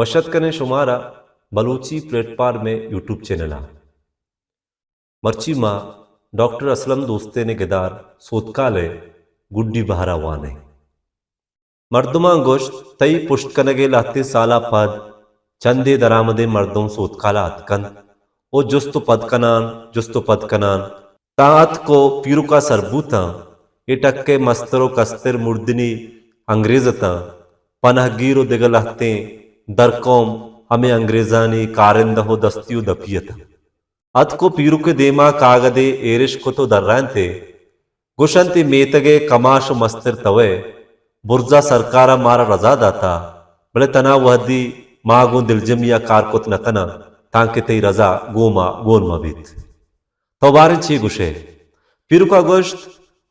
وش اتک کنیں شمارا بلوچی پلیٹ فارم ءِ یوٹیوب چینل ءَ۔ مرچی ما ڈاکٹر اسلم دوستین ءِ گدار سوتکال ءِ گڈی بہر ءَ وانیں۔ مردماں گوشت، تئی پشت کنگ ءِ لہتیں سال ءَ پد چندے درآمدیں مردم سوتکال ءَ اتک انت ءُ جست ءُ پد کنان، جست ءُ پد کنان، تاں اتک ءُ پیرک ءَ سر بوتاں۔ اے ٹک ءِ مستر ءُ کستر مردنی انگریز اتاں۔ پنہگیر ءُ دگہ لہتیں درقوم ہمے انگریزانی کارندہ ءُ دستی ءُ دپی اتاں۔ اتک ءُ پیرک ءِ دیما کاگدے ایرش کت ءُ درائینت ئے۔ گوشنت، اے میتگ ءِ کماش ءُ مستر تو ئے۔ برزا سرکار ءَ مارا رضا داتا، بلے تنا وہدی ما گوں دلجمی ءَ کار کت نہ کناں، تانکہ تئی رضا گوں ما گون مہ بیت۔ تو باریں چے گوش ئے؟ پیرک ءَ گوشت،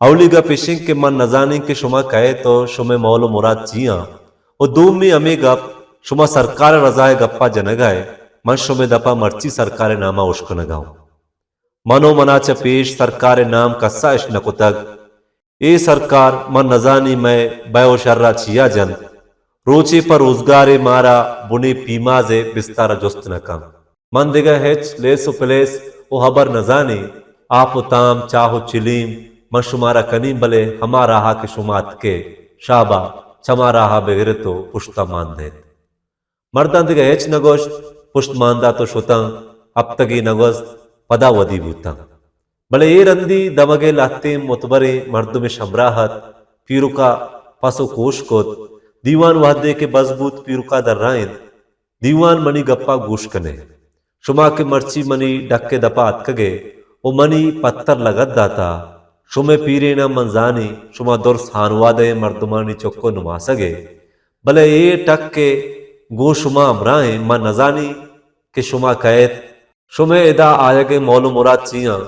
اولی گپ اش انت کہ من نزانیں کہ شما کئے ات ءُ شمئے مول ءُ مراد چی آں؟ ءُ دومی ہمے گپ، شما سرکار ءِ رضا ءِ گپ ءَ جنگ ءَ ئے، من شمئے دپ ءَ مرچی سرکار ءِ نام ءَ اشکنگ ءَ آں۔ من ءُ منا چہ پیش سرکار ءِ نام کس ءَ اش نہ کتگ۔ اے سرکار، من نزانیں مئے بئے ءُ شر ءَ چیا جنت۔ روچے پہ روزگارے مارا بنے پیماز ءِ بستار ءَ جست نہ کنت۔ من دگہ ہچ لیس ءُ پلیس ءُ ہبر نزانیں۔ آپ ءُ تام، چاہ ءُ چلیم من شمارا کنیں، بلے ہما راہ ءَ کہ شما اتکے، شابا، چما راہ ءَ بگرت ءُ پشت ءَ مان دئیت۔ مرداں دگہ ہچ نہ گوشت، پشت مان دات ءُ شتاں۔ ہپتگے نہ گوست، پدا ودی بوتاں۔ بلے اے رندی دمگ ءِ لہتیں متبریں مردم اش ہمراہ ات۔ پیرک ءَ پس ءُ کوش کت۔ دیوان وہدے کہ بز بوت، پیرک ءَ درائینت، دیوان، منی گپ ءَ گوش کن ئے۔ شما کہ مرچی منی ڈک ءِ دپ ءَ اتکگ ئے ءُ منی پتر لگت داتا، شمئے پیریناں من زانیں، شما درس ہانوادہ ءِ مردمانی چک ءُ نماسگ ئے، بلے اے ٹک ءِ گوں شما ہمراہ ایں، من نزانیں کہ شما کئے ات، شمئے ادا آیگ ءِ مول ءُ مراد چی آں،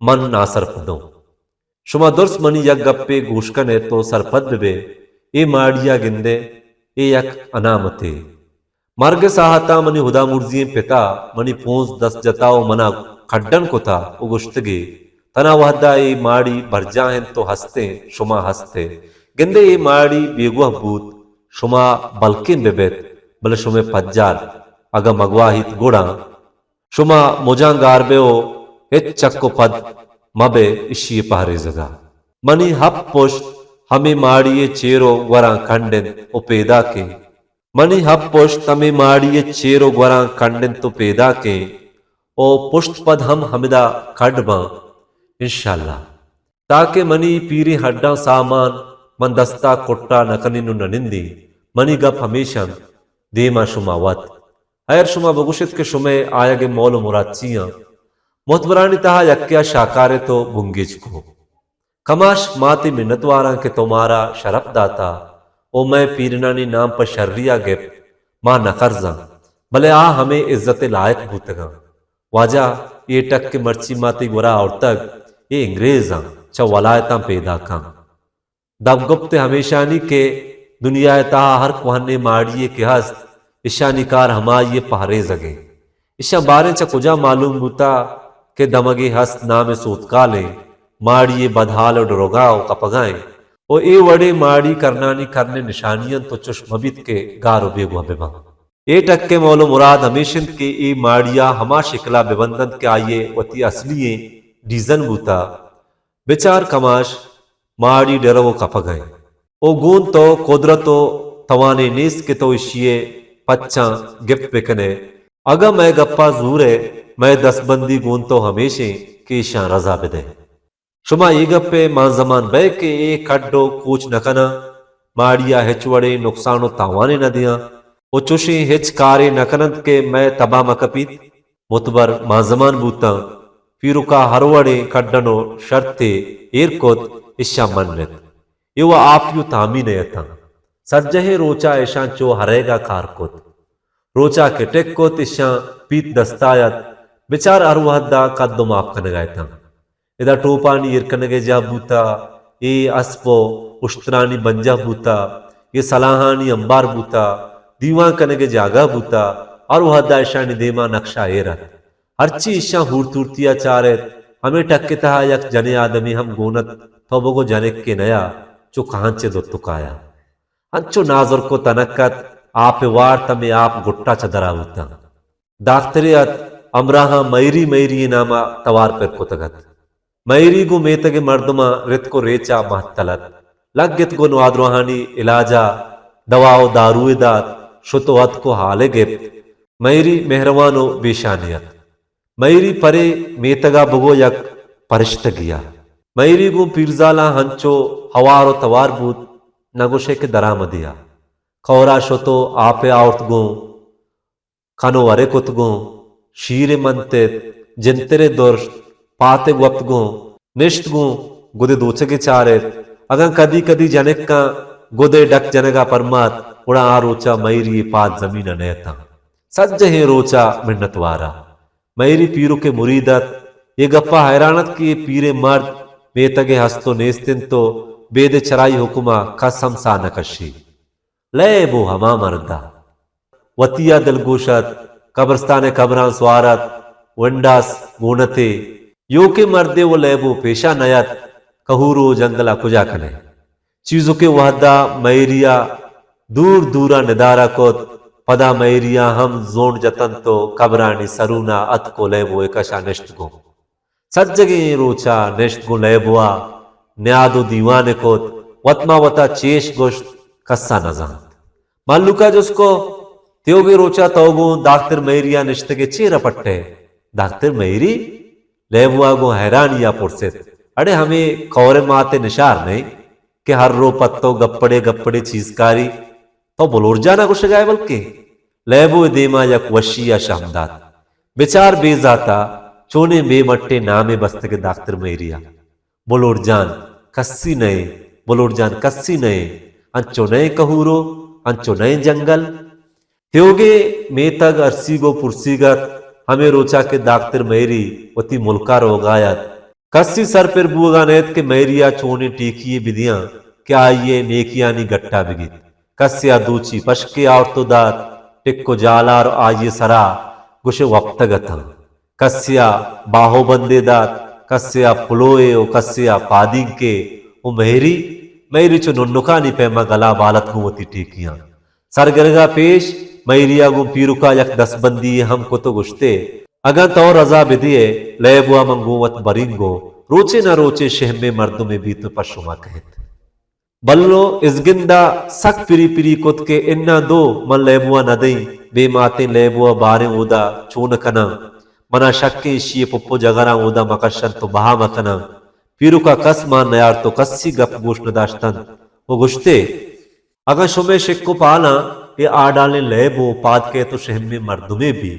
من ناسرپد آں۔ شما درس منی یک گپے گوش کن ات ءُ سرپد بہ بئے، اے ماڑی ءَ گندئے، اے یک انامتے۔ مرگ ءِ ساہتاں منی ہدامرزی ئیں پتا منی پونز دست جتا ءُ منا کڈن کتا ءُ گوشتگے، تنا وہدا اے ماڑی برجاہ انت ءُ ہستیں، شما ہست ئے۔ گندئے اے ماڑی بیگواہ بوت، شما بلکیں بہ بیت، بلے شمئے پجار اگاں مگواہیت گڑا شما مجاں گار بئے ءُ ہچ چک ءُ پد مہ بئے اشی ءِ پہریزگ ءَ۔ منی ہپت پشت ہمے ماڑی ءِ چیر ءُ گوراں کنڈ انت ءُ پیداک انت۔ منی ہپت پشت ہمے ماڑی ءِ چیر ءُ گوراں کنڈ انت ءُ پیداک انت ءُ پشت پد ہم ہمدا کڈ باں، انشاءاللہ۔ تاکہ منی پیریں ہڈاں ساہ مان، من دست ءَ کٹ ءَ نہ کنیں ءُ نہ نندیں۔ منی گپ ہمیش انت، دیم ءَ شما وت۔ ہیر، شما بگوش ات کہ شمئے آیگ ءِ مول ءُ مراد چی آں؟ متبرانی تہا یکے ءَ شاکارت ءُ بنگیج کو۔ کماش، ما تئی منتواراں کہ تو مارا شرپ داتا ءُ مئے پیرنانی نام پہ شری ءَ گپت، ما نہ کرزاں، بلے آ ہمے عزت ءِ لائق بوتگاں۔ واجہ، اے ٹک کہ مرچی ما تئی گورا آورتگ، اے انگریزاں، چہ ولایتاں پیداکاں۔ دپ گپت ءِ ہمیشانی کہ دنیا ءِ تہا ہر کوہنیں ماڑی یے کہ ہست، اشانی کار ہمائی ءِ پہریزگ انت۔ اشاں باریں چہ کجا معلوم بوتا کہ دمگے ہست نام ءِ سوتکال انت، ماڑی یے بدحال ءُ ڈرگا ءُ کپگا انت ءُ اے وڑیں ماڑی کرنانی کرن ءِ نشانی انت ءُ چش مہ بیت کہ گار ءُ بیگواہ بہ باں۔ اے ٹک ءِ مول ءُ مراد ہمیش انت کہ اے ماڑی ءَ ہما شکل ءَ بہ بندنت کہ آئی ءِ وتی اصلی ئیں ڈیزن بوتا۔ بچار کماش، ماڑی ڈرگ ءُ کپگ ءَ انت ءُ گوں تو قدرت ءُ توانے نیست کہ تو ایشی ءِ پچاں گپت بہ کن ئے۔ اگاں مئے گپ ءَ زور ئے، مئے دستبندی گوں تو ہمیش انت کہ ایشاں رزا بہ دئے۔ شما اے گپ ءِ مانزمان بئے کہ اے کڈ ءُ کوچ نہ کناں، ماڑی ءَ ہچ وڑیں نقصان ءُ تاوانے نہ دیاں ءُ چوشیں ہچ کارے نہ کن انت کہ مئے تب ءَ مہ کپیت۔ متبر مانزمان بوتاں، پیرک ءَ ہر وڑیں کڈن ءُ شرطے ایر کت، اشاں منت۔ اے وَ آپی ءُ تامی نہ اتاں۔ سرجہیں روچ ءَ اشاں چو ہرئیگ ءَ کار کت۔ روچ ءَ کہ ٹک کت، اشاں پیت دست ءَ ات، بچار ہر وہد ءَ کد ءُ ماپ کنگ ءَ اتاں۔ ادا ٹوپانی ایر کنگ ءِ جاہ بوتا، اے اسپ ءُ اشترانی بنجاہ بوتا، اے سلاہانی امبار بوتا، دیوان کنگ ءِ جاگہ بوتا، ہر وہد ءَ اشانی دیم ءَ نقشہ ایر ات۔ ہرچی اشاں ہورت ہورتی ءَ چارت، ہمے ٹک ءِ تہا یک جنیں آدمے ہم گون ات، تو بگو جنکے نیا، چو کہنچ ءِ درتکایا۔ انچو نازرک ءُ تنک ات، آپ ء وارت، ہمے آپ گٹا چہ درا بوتاں۔ داخترے ات، ہمراہاں مہری مہری ء نام ء توار پر کتگ ات۔ مہری گوں میتگ ء مردماں رتک و ریچ ء مہتل ات۔ لگت گوں نوادراہانی علاج ء دوا و دارو ء دات، شت و اتک و حال ء گپت۔ مہری مہروان و بیشانی ات۔ مہری پرے میتگ ء بگو یک پرشتگی ء۔ مہری گوں پیرزالاں ہنچو ہوار و توار بوت، نہ گوشے کہ درآمدے ء۔ کور ء شت و آپ ء آورت گوں کن و ورے کت گوں، شیر ء منت ات، جنتر ء درشت، پاتگ وپت گوں، نشت گوں، گد ء دوچگ ء چار ات۔ اگاں کدی کدی جنکاں گد ء ڈک جنگ ء پرمات، گڑا آ روچ ء مہری ء پاد زمین ء نئیتاں۔ سجہیں روچ ء منتوار ء۔ مہری پیرک ء مرید ات۔ اے گپ ء حیران ات کہ اے پیریں مرد میتگ ء ہست و نیست انت و بید ء چرائی حکم ء کس ہم ساہ نہ کشی۔ لیب و ہما مرد ء وتی ء دلگوش ات، قبرستان ء قبراں سوار ات، ونڈاس گون ات ء یوکیں مردے و لیب و پیشا نیت، کہور و جنگل ء کجا کنے؟ چیزکے وہد ء مہری ء دور دور ء ندارہ کت، پدا مہری ء ہم زونڈ جتنت و قبرانی سرون ء اتک و لیب و ء کش ء نشت گوں۔ سجگیں روچ ء نشت گوں لیبو ء نیاد و دیوانے کت، وت ما وتا چیش گوشت، کس ء نہ زانت۔ مہلوک ء جست کو، تیوگیں روچ ء تو گوں داختر مہری ء نشتگ ئے، چے رپٹ ئے؟ داختر مہری؟ لیبو ء گوں حیرانی ء پرست، اڑے ہمے کور ء مات ء نشار نئے کہ ہر رو پہ تو گپڑے گپڑے چیز کاری؟ تو بلور جان ء گوشگ ء ئے بلکیں؟ لیبو ء دیما یک وشی ء شہم دات۔ بچار بے زات ء چونیں بے مٹیں نامے بستگ ء داختر مہری ء۔ بلور جان کسی نئے، بلور جان کسی نئے، انچو نئے کہورو، انچو نئے جنگل۔ تیوگیں میتگ ارسیگ و پرسیگ ات، ہمے روچا کہ داختر مہری وتی ملکا روگا ات۔ کسی سر پر بوگا نئیت کہ مہری ء چونیں ٹیکی یے بدیاں کہ آئی ء نیکیانی گٹا بگیت۔ کسے ء دوچی پشکے آورت و دات، ٹک و جالار آئی ء سرا گوشے وپتگ اتاں۔ کسے ء باہو بندے دات، کسے ء پلوئے و کسے ء پادینکے و مہری، مہری چو ننکانی پیما گلا بالت گوں وتی ٹیکیاں۔ سرگرگا پیش مہری ء گوں پیرکا یک دستبندی یے ہم کت و گوشتے، اگاں تو رضا بدیئے، لیبوا من گوں وت برینگو، روچے نہ روچے شہمیں مردمے بیت و پہ شما کہیت۔ بلو ازگندا سک پری پری کت کہ اناں دو من لیبوا نہ دئیں، بے ماتیں لیبوا باریں اودا چون کناں؟ منا شکیں اشی پپو جگراں اودا مکشنت و بہا مکناں۔ پیرکا کس مان نیارت و کسی گپ گوش نداشتنت و گوشتے، اگاں شمئے شک و پالاں اے آڈالیں لیبو پاد کئیت و شہمیں مردمے بی،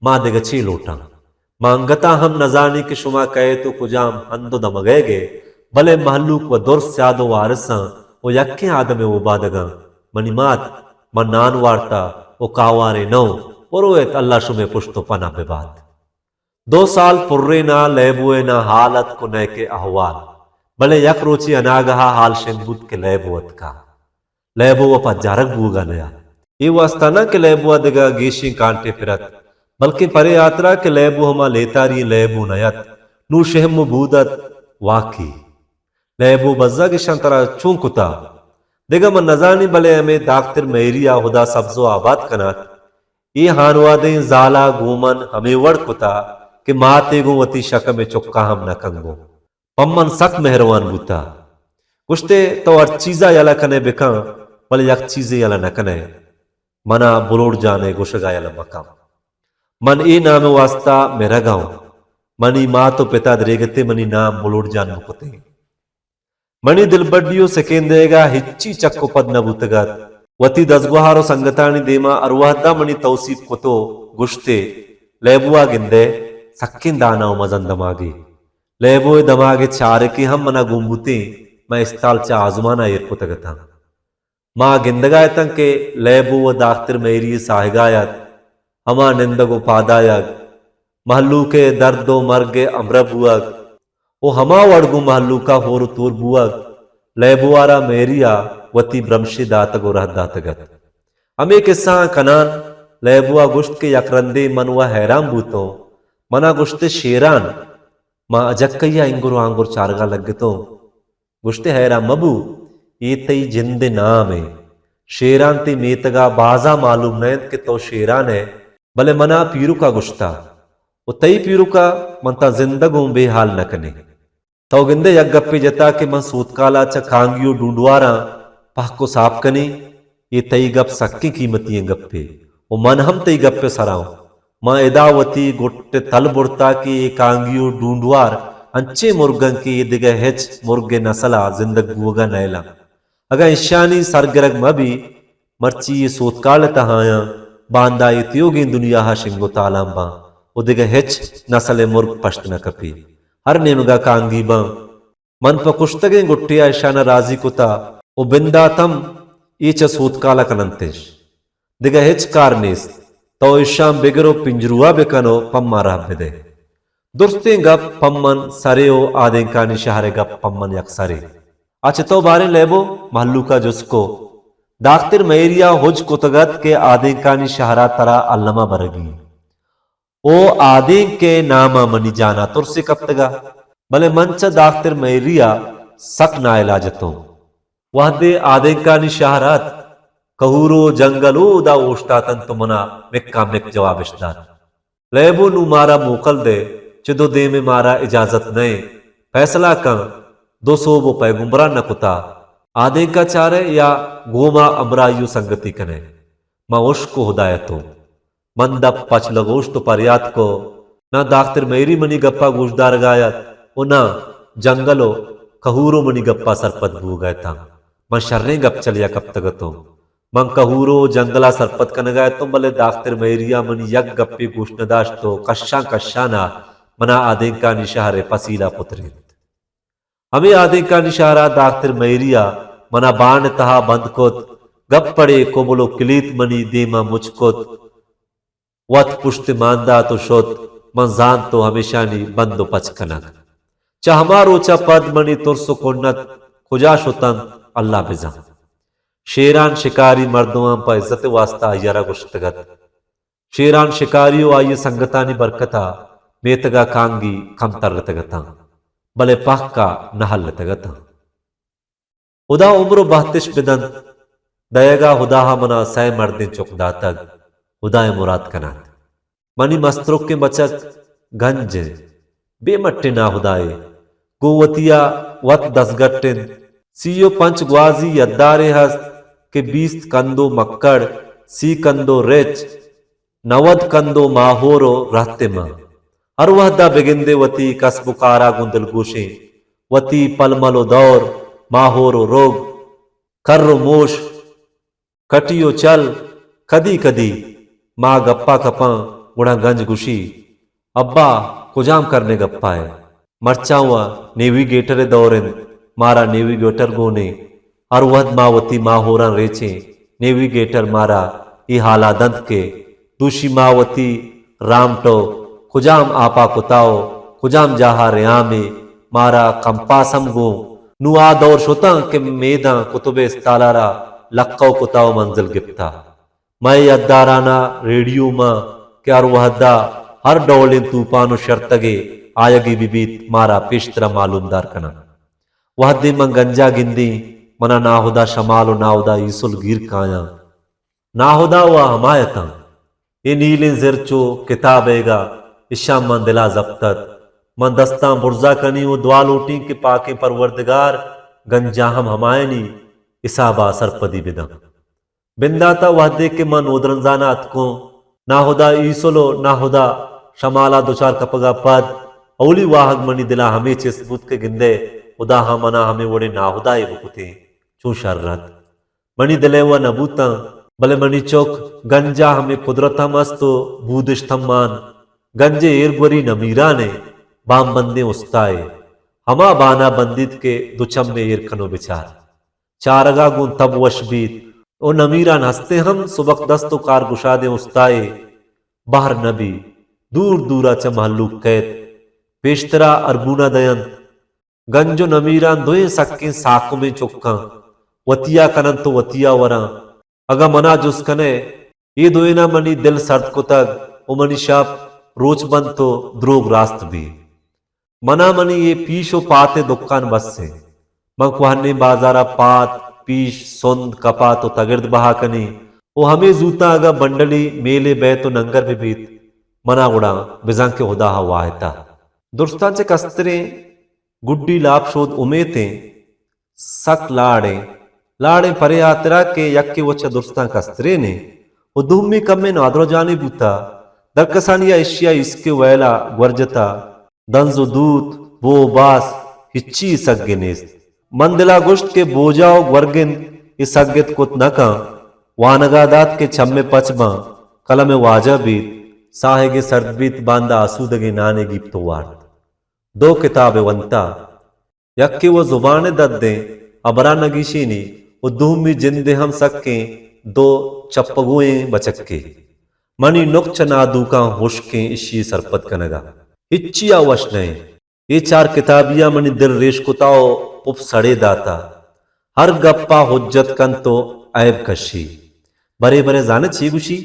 ما دگہ چے لوٹاں؟ ما انگتا ہم نزانیں کہ شما کئیت و کجام ہند و دمگئیگئے، بلے مہلوک و درست سیاد و وارثاں و یکیں آدمے اوبادگاں۔ منی مات، من نان وارتا و کاوارے نہ اوں، بروئیت، اللہ شمئے پشت و پناہ ببات۔ دو سال پرین ء لیبو ء نہ حال اتک و نئیکہ احوال، بلے یک روچے اناگہ ء حال شنگ بوت کہ لیبو اتکا۔ لیبو و پجارگ بوگا نیا۔ اے واسطہ نہ کہ لیبو ء دگہ گیشیں کانٹے پر ات، بلکیں پرے ہاترا کہ لیبو ہما لیتاری لیبو نہ ات، نوں شہم و بود ات۔ واکی لیبو بزگ اشاں ترا چون کتا؟ دگہ من نزانیں، بلے ہمے داختر مہری ء ہدا سبز و آباد کنات۔ اے ہانوادیں زالا گوں من ہمے وڑ کتا کہ ماتے گوں وتی شکم ء چکا ہم نہ کنگو۔ پہ من سک مہروان بوتا۔ گوشتے، تو ہر چیزا یلہ کنے بکن، بلے یک چیزے یلہ نہ کنے، منا بلوڑ جان ء گوشگا یلہ مکن۔ من اے نام ء واسطہ مرگا اوں۔ منی مات و پتا دریگتے منی نام بلوڑ جان بکتیں۔ منی دلبڈی و سکین دئیگا ہچی چک و پد نہ بوتگ ات۔ وتی دزگوہار و سنگتانی دیما ہر وہدا منی توسیپ کت و گوشتے، لیبوا گندئے، سکیں دانا و مزن دماگے۔ لیبو ء دماگ ء چارکے ہم منا گون بوتیں، مئے استال چہ آزمانا ایر کتگ اتاں۔ ما گندگا اتاں کہ لیبو و داختر مہری ء ساہگا ات، ہما نندگ و پادایگ، مہلوک ء درد و مرگ ء ہمرہ بوگ و ہما وڑ گوں مہلوکا ہور و تور بوگ، لیبو ء را مہری ء وتی برمشے داتگ و رہ داتگ ات۔ ہمے کسہاں کنان لیبو ء گوشت کہ یک رندے من و حیران بوتوں، منا گوشت شیران، ما اجکئی ء انگر و آنگر چارگا لگتوں۔ گوشتے، حیران مبو، اے تئی جند ء نام ء۔ شیران تئی میتگ ءَ بازاں معلوم نہ اِنت کہ تو شیران ئے، بلے من ءَ پیرک ءَ گوشتہ، ءُ تئی پیرک ءَ من تاں زندگ اوں بے ھال نہ کنیں۔ تو گندئے یک گپے جتا کہ من سوتکال ءَ چہ کانگی ءُ ڈونڈواراں پہک ءُ ساپ کنیں، اے تئی گپ سکیں قیمتی ئیں گپے، ءُ من ھم تئی گپ ءِ سرا اوں۔ من ادا وتی گٹ ءِ تل برتا کہ اے کانگی ءُ ڈونڈوار انچیں مرگ اَنت کہ اے دگہ ھچ مرگ ءِ نسل ءَ زندگ بوگ ءَ نئیلاں۔ اگاں ایشانی سرگرگ مہ بی، مرچی اے سوتکال ءِ تہا آیاں، باندا اے تیوگیں دنیا ءَ شنگ ءُ تالان باں ءُ دگہ ھچ نسل ءِ مرگ پشت نہ کپی۔ ھر نیمگ ءَ کانگی باں۔ من پہ کشتگیں گٹے ءَ ایشاناں رازی کتا ءُ بندات ھم اے چہ سوتکال ءَ کننت اِش۔ دگہ ھچ کار نیست۔ تو ایشاں بگر ءُ پنجرو ءَ بکن ءُ پہ ما راہ بدئے۔ درستیں گپ پہ من سرے ءُ آدینکانی شھر ءِ گپ پہ من یک سرے۔ اچ تو باریں لیبو مھلوک ءَ جست کو، داختر مھری ءَ ھج کتگ اَت کہ آدینکانی شھر ءَ ترا الم ءَ برگی اِنت۔ او آدینک ءِ نام ءَ منی جان ءَ ترسے کپتگ اَت، بلے من چہ داختر مھری ءَ سک ناعلاج اتوں۔ وھدے آدینکانی شھر ءَ اتک، کہور ءُ جنگل اودا اوشتات اَنت ءُ من ءَ مکا مک جواب اِش دات۔ لیبو نوں مارا موکل دئے، چد ءُ دیم ءَ مارا اجازت نہ اِنت۔ پیسلہ کن، دو سوب ءَ پیگمبراں نہ کتا۔ آدینک ءَ چارئے یا گوں ما ھمراھی ءُ سنگتی کنئے۔ من ھشک ءُ ھدایت اوں۔ من دپ پچ لگوشت ءُ پریات کو، ناں داختر مھری منی گپ ءَ گوشدارگ ءَ اَت ءُ ناں جنگل ءُ کہور ءَ منی گپ ءَ سرپد بوگ ءَ اتاں۔ من شریں گپ چلے ءَ کپتگ اتوں۔ من کہور ءُ جنگل ءَ سرپد کنگ ءَ اتوں، بلے داختر مھری ءَ منی یک گپے گوش نہ داشت ءُ کشان کشان ءَ من ءَ آدینکانی شھر ءِ پسیل ءَ پترینت۔ ھمے آدینکانی شھر ءَ داختر مھری ءَ من ءَ بان ءِ تہا بند کت، گپ پڑے کبل ءُ کلیت منی دیم ءَ مچ کت، وت پشت مان دات ءُ شت۔ من زانت تو ھمیشانی بند ءُ پچ کنگ۔ چہ ھما روچ ءَ پد منی ترس ءُ کنت کجا شت اَنت، اللہ بزانت۔ شیران شکاری مردماں پہ عزت ءِ واستا آئی ءَ را گوشتگ اَت۔ شیران شکاری ءُ آئی ءِ سنگتانی برکت ءَ میتگ ءَ کانگی کم ترتگ اتاں، بلے پہک ءَ نہ ھلتگ اتاں۔ ھدا عمر ءُ بھتش بدنت، دئیگ ءَ ھدا ءَ من ءَ سئے مردیں چک داتگ، ھدا ءِ مراد کنات۔ منی مسترکیں بچک گنج اِنت، بے مٹیں ناھدائے، گوں وتی ءَ وت دزگٹ اِنت۔ سی ءُ پنچ گوازی یدارے ھست کہ بیست کندو مکڑ، سی کندو رچ، نود کندو ماھور ءُ رھتم اَنت۔ ھر وھد ءَ بگندے وتی کسب ءُ کار ءَ گوں دلگوشیں، وتی پلمل ءُ دور، ماھور ءُ رُگ، کر ءُ موش، کٹی ءُ چل، کدی کدی ما گپ ءَ کپاں، گڑا گنج گوشی، ابا، کجام کرن ءِ گپ ءَ ئے؟ مرچاں وَ نیویگیٹر ءِ دور اِنت، مارا نیویگیٹر گون اِنت۔ ھر وھد ما وتی ماھوراں ریچیں، نیویگیٹر مارا اے ھال ءَ دنت کہ دوشی ما وتی رامٹ ءَ کجام آپ ءَ کتا ءُ کجام جاہ ءَ ریام ایں، مارا کمپاس ھم گون۔ نوں آ دور شتاں کہ میداں قطب ءِ استال ءَ را لکو کتا ءُ منزل گپتا۔ مئے یدارانا ریڈیو مان کہ ھر وھدا ھر ڈولیں توپان ءُ شرتگے آیگی بہ بیت، مارا پیشترا معلومدار کناں۔ وھدے من گنجا گندیں، منا ناھدا شمال ءُ ناھدا ایسل گیر کایاں۔ ناھدا وَ ھما اتاں۔ اے نیلیں زر چو کتابیگا، اشاں من دلا زپت ات۔ من دستاں برزا کنیں ءُ دعا لوٹیں کہ پاکیں پروردگار گنجا ھم ھمایانی حسابا سرپدی بداں۔ بنداتا وھدے کہ من نودرنزانا اتکوں، ناھدا ایسل ءُ ناھدا شمالا دچار کپگا پد، اولی واھگ منی دلا ھمے چست بوت کہ گندئے ھدا ھاں منا ھمے وڑیں ناھدایے بکتیں، چوں شر ات۔ منی دل ءَ وَ نہ بوتاں، بلے منی چک گنجا ھمے قدرت ھم است ءُ بودشت ھم مان۔ گنج ءِ ایر گوری نمیران ءِ بان بندیں استائے۔ ھما بانا بندیت کہ دو چم ءَ ایر کن ءُ بچار۔ چارگا گوں تب وش بیت ءُ نمیران ھستیں ھم سبک دست ءُ کارگشادیں استائے۔ بھر نہ بی، دور دورا چہ مھلوک کئیت، پیشترا ارگونا دئینت۔ گنج ءُ نمیران دوئیں سکیں ساکمیں چکاں، وتیا کننت ءُ وتیا وراں۔ اگاں منا جست کنئے، اے دوئیناں منی دل سرد کتگ ءُ منی شپ روچ بنت ءُ دروگ راست بیت۔ منا منی اے پیش ءُ پاتیں دکان بس اِنت۔ من کوھنیں بازارا پات، پیش، سند، کپات و تگرد بہا کنی و ہمے زوتاں اگاں بنڈلی میلے بیت و ننگر بہ بیت، منا گڑا بزاں کہ ہدا ء واہتا۔ درستاں چہ کستریں گڈی لاپ شود امیتیں، سک لاڑیں، لاڑیں پرے ہاترا کہ یکے وچ ء درستاں کسترینے و دومی کمیں نادرجانے بوتا۔ درکسانی ء اشیا ایسکے ویلا گورجتا۔ دنز و دوت، بو و باس، ہچی سگے نیست۔ من دلا گوشت کہ بوجا و گورگند اے سگت کت نہ کن۔ وانگا دات کہ چمے پچ باں، قلم واجہ بیت، ساہگے سرد بیت، باندا آسودگیں نانے گیپت و وارت۔ دو کتاب ونتا۔ یکے و زبان ء ددیں ہبراں نگیشینی و دومی جند ء ہم سکیں دو چپگوئیں بچکے۔ منی نک چہ نادوکاں ہشکیں اشی سرپد کنگا۔ ہچیا وش نہ ایں۔ اے چار کتابیا منی دل ریش کتا و پپ سڑے داتا۔ ہر گپا حجت کنت و عیب کشی۔ برے برے زانت چی گوشی؟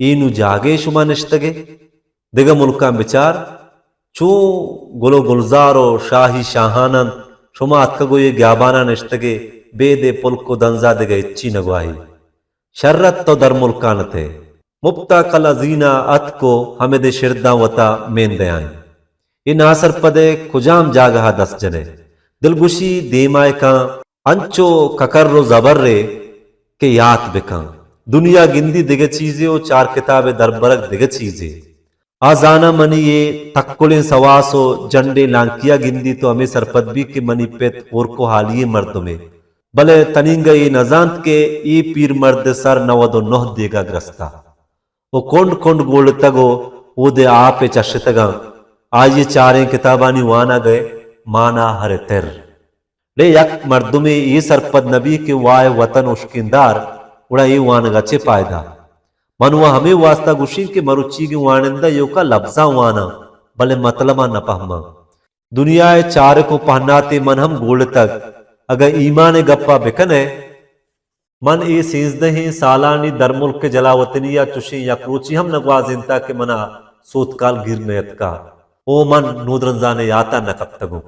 اے نوں جاگہے شما نشتگے؟ دگہ ملکاں بچار، چوں گل و گلزار و شاہی شاہان انت، شما اتکگ و اے گیاباناں نشتگے، بید اے پلک و دنزا دگہ ہچی نگواہی۔ شر ات تو درملکان ات ئے۔ مپتا کل ازینا اتک و ہمدے شرداں وتا مین دیائیں۔ اے ناسرپدئے کجام جاگہا دست جنئے؟ دلگوشی دیما ء کاں، انچو ککر و زبرے کہ یات بکن۔ دنیا گندی دگہ چیزے و چار کتابے دربرگ دگہ چیزے۔ آ زاناں منی اے تکلیں سواس و جنڈیں لانکیا گندی تو ہمے سرپد بی کہ منی پت ہورک و حالییں مردمے۔ بلے تنینگہ اے نزانت کہ اے پیر مرد سر نود و نہ دیگا گرستا۔ و کنڈ کنڈ گولتگ و اودے آپ ء چشتگاں۔ آئی ء چاریں کتابانی وانگ ء مانا ہر تر۔ ڑے یک مردمے اے سرپد نہ بی کہ وائے وطن اشکیں دار، گڑا اے وانگ ء چے پائدہ؟ من و ہمے واستا گوشیں کہ مروچیگیں وانندہ ایوکا لبزاں واناں، بلے مطلباں نہ پہماں۔ دنیا ء چارک و پہناتے من ہم گولتگ۔ اگاں ایمان ء گپا بکن ئے، من اے سیزدہیں سالانی درملک ء جلاوطنی ء چشیں یک روچے ہم نہ گوازینتا کہ منا سوتکال گیر نہ اتکا او من نودرنزان ء یاتا نہ کپتگوں۔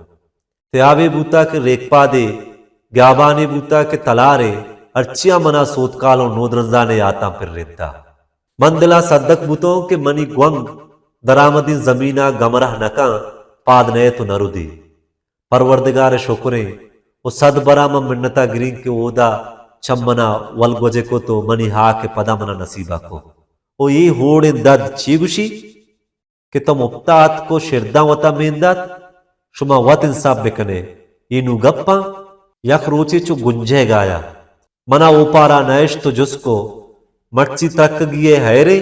تیابے بوتا کہ ریکپادے، گیابانے بوتا کہ تلارے، ہرچیاں منا سوتکال و نودرنزان ء یاتاں پرینتا۔ من دلا سدک بوتوں کہ منی گونگ درآمدیں زمینا گمرہ نہ کن، پاد نئیت و نہ ردی۔ پروردگار ء شکریں و صد برا من منتا گریں کہ اودا چہ منا ولگوجے کت و منی ہاک ء پدا منا نصیبا کت۔ و اے ہوڑیں دد چی گوشی کہ تو مپتا اتک و شرداں وتا مین دات؟ شما وت انصاف بکنے۔ اے نوں گپاں؟ یک روچے چو گنجے گایا منا اوپارا نئشت و جست کو، مرچی ترکگی ء حیرے؟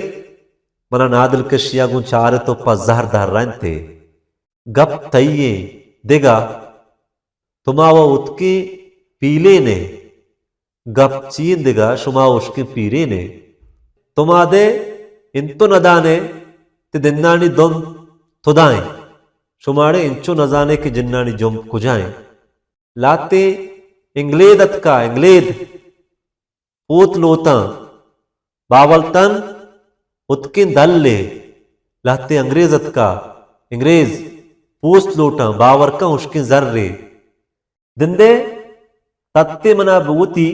منا نادلکشیا گوں چارت و پہ زہر دہرائنتے۔ گپ تئی ایں دگہ، تو ما و اتکیں پیلین ئے۔ گپ چی ایں دگہ، شما اشکیں پیرین ئے۔ تو ما دے انتو ندان ئے، تے دنانی دم تدائیں۔ شماڑے انچو نزانے کہ جنانی جمپ کجائیں۔ لہتیں انگلید اتکا، انگلید۔ پوت لوتاں۔ باولتن اتکیں دلے۔ لہتیں انگریز اتکا۔ انگریز پوست لوٹاں۔ باور کن اشکیں زرے۔ دندے تتے منا بگوتی،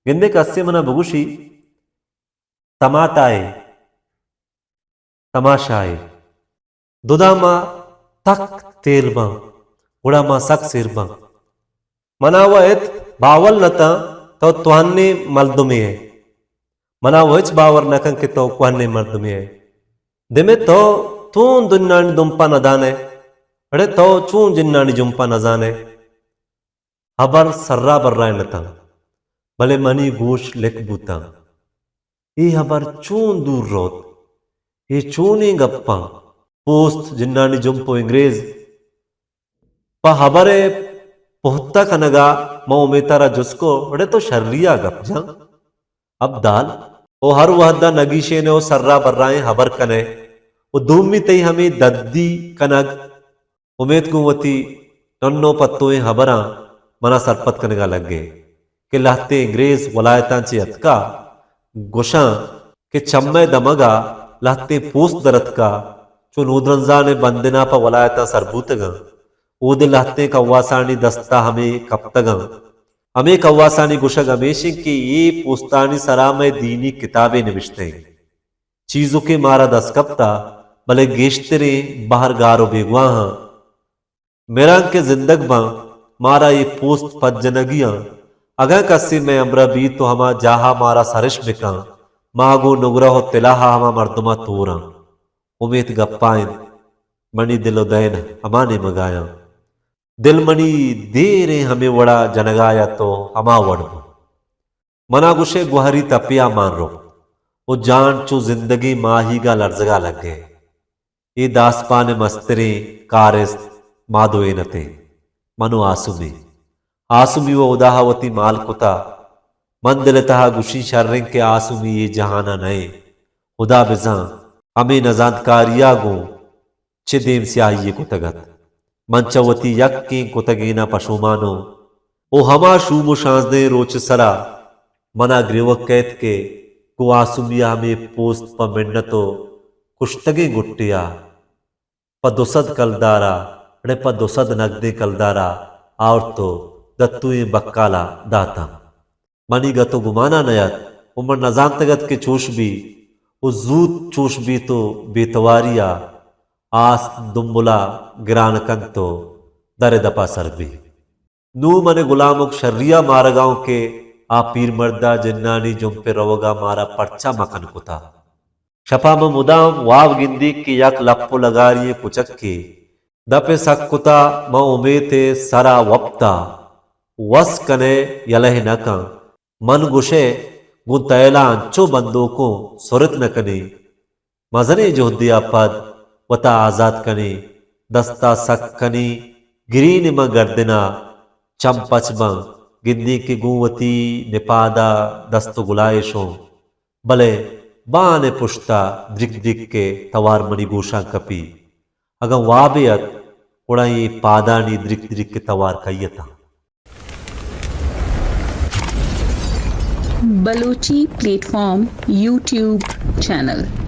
گندے کسے منا بگوشی، تماتائے۔ تماشائے۔ ددا ما تک تیل باں، گڑا ما سک سیر باں۔ منا و ات باول نتاں تو توہنیں مردمے ئے۔ منا و ہچ باور نہ کن کہ تو کوہنیں مردمے ئے۔ دمے تو چون جنانی جمپا ندان ئے؟ اڑے تو چون جنانی جمپا نزان ئے؟ ہبر سرا برائینتاں، بلے منی گوش لک بوتاں۔ اے ہبر چون دور روت؟ اے چونیں گپاں؟ پوست، جنانی جمپ و انگریز۔ پہ ہبر ء پہتہ کنگا من امیتارا جست کو، اڑے تو شریا گپ جان؟ ابدال، او ہر وہدا نگیشین ئے و سرا برائیں ہبر کن ئے و دومی تئی ہمے ددی کنگ، امیت گوں وتی ٹنو پتوئیں ہبراں منا سرپد کنگا لگے کہ لہتیں انگریز ولایتاں چہ اتکا، گوشاں کہ چمئے دمگا لہتیں پوست در اتکا، چو نودرنزان ء بندنا پہ ولایتاں سر بوتگاں، اودے لہتیں کواسانی دستا ہمے کپتگاں۔ ہمے کواسانی گوشگ ہمیش انت کہ اے پوستانی سرا مئے دینی کتابے نبشتہ انت۔ چیزکے مارا دست کپتہ، بلے گیشتریں بہر گار و بیگواہاں۔ میران کہ زندگ باں، مارا اے پوست پجنگی آں۔ اگاں کسے مئے ہمراہ بیت و ہما جاہا مارا سرش بکن، ما گوں نگرہ و تلاہا ہما مردما توراں۔ امیت گپا انت، منی دل و دین ہما نیمگایاں۔ دل منی دیریں ہمے وڑا جنگا ات و ہما وڑ بوت۔ منا گوشئے گوہری تپیا مان رپت و جان چو زندگیں ماہیگا لرزگا لگئے۔ اے داسپان مستریں کارست ما دوئینتیں، من و آسمی۔ آسمی و ہداہا وتی مال کتا۔ من دل تہا گوشیں شریں کہ آسمی اے جہانا نئے۔ ہدا بزاں ہمے نزانتکاریا گوں چہ دیم سیاہی کتگ ات۔ من چہ وتی یکیں کتگینا پشومانوں۔ او ہما شوم و شانزدہیں روچ سرا منا گریوگ کئیت کہ گوں آسمیا ہمے پوست پہ منت و کشتگیں گٹیا پہ دو سد کلدارا، اڑے پہ دو سد نگدیں کلدارا آورت و دتوئیں بکالا داتاں۔ منی گت و گمانا نیات و من نزانتگ ات کہ چوش بی و زوت چوش بیت و بے تواریا آست دمبلا گران کنت و در دپا سر بی۔ نوں من گلامک شریا مارگاؤں کہ آ پیرمردا جنانی جمپ روگا مارا پرچا مکن کتا۔ شپا من مدام واب گندی کہ یک لپ و لگاری کچکے دپ سک کتا، من امیت سرا وپتا، وس کنے یلہ نہ کن۔ من گوشئے گوں تئیلا انچو بندوکوں سرت نہ کنی۔ مزنیں جہدیا پد وتا آزات کنی، دستا سک کنی، گرین من گردنا چم پچ بن، گندی کہ گوں وتی نپادا دست و گلائشوں۔ بلے بان ء پشت ء درک درک ء توار منی گوشاں کپی۔ اگاں وابے ات، گڑا اے پادانی درک درک ء توار کئی اتاں۔ Balochi plate form YouTube channel.